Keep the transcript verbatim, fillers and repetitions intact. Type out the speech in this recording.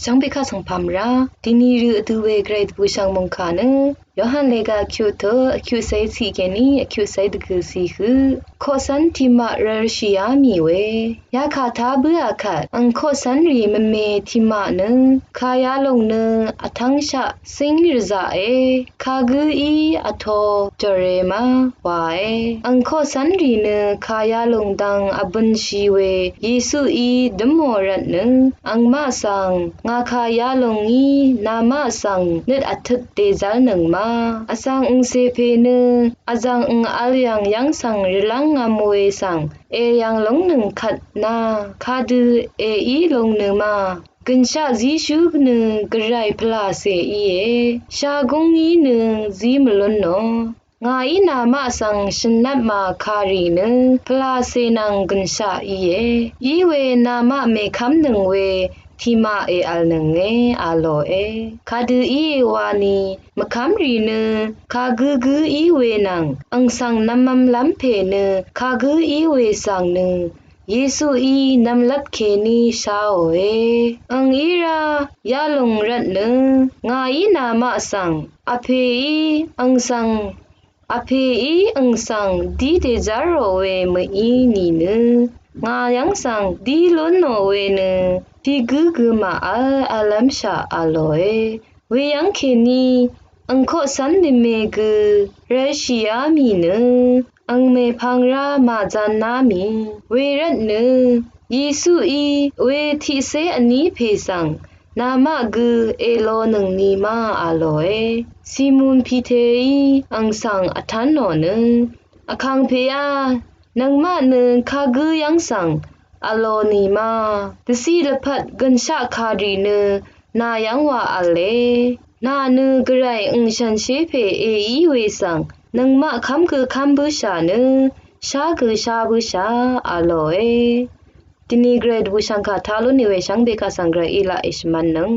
Shvngbe kaq svng pamra dini rø vdø we gvray dvbù shvng mungkà nø Yohan lega kyuq tø kyuq sai ciq keni kyuq sai dvgø si hø koqsan timaq rv̄l shìá mì we yakà tá bǿà kvt ang koqsan rì mvme timaq nø kayalòng nø vtv́ngshaq cíng rvzaqe. Kagǿ í vtō jòrē má wae. Ang koqsan rì nø kayalòng dang vbø̄nshì we Yesuí dǿmò rvtnø angmaq svng ngà kayalòng í namaq svng nøt vtøt dèzv́lnøng má. Vsvng angcè pè nø vzv̀ng ang vl yv̀ng yv́ng svng rvlv́ng ngv̄m we svng èyv̀ng lóngnøng kvt na kadø èí lóngnø má. Gø̀nshaq zíshú nø gvray pvlàcè íe. Shagúng í nø zí mvlúnò. Ngàí namaq svng shø̀nvp mà kàrì nø pvlàcè nvng gø̀nshaq íe. Í we namaq mèkv́mnøng we timaq èv̀lnønge a lòe. Kadø íe wani mvkv́mrì nø kagǿ gǿ í we nvng ang svng nv̄mv̄mlv́m pè nø kagǿ í we svng nø Yesuí nv̄mlvp kèní sháòe. Ang í rá yalòng rvtnø ngàí namaq svng vpèí ang svng vpèí ang svng dí dèzv́rò we mø̀í nìnø ngà yv́ng svng dí lúnò we nø tiq gǿ gø màvl v̄llv́mshaq a lòe. Weyv́ng kèní ang koqcv́n dvme gø rv̄l shìá mì nø ang mèpvng rá màzanná mì wervtnø Yesuí we tiqcé vní pè svng namaq gø èlonøngni má a lòe. Simon Piterí ang svng vtv́nò nø vkàngpèá nøngmaq nø kagǿ yv́ng svng vlò nì ma. Dvciq lvpat gønshaq kàrì nø nà yv́ng wa v̄le. Nà nø gvray ǹshànshér pè èí we svng nøngmaq kv́m gø kv́m bǿshà nø shá gø shá bǿshà a lòe. Dvni gvray dvbùshv̀ngkà tá lú nì we shvngbe kaq svng gvray í laq èshvmv̄nnøng.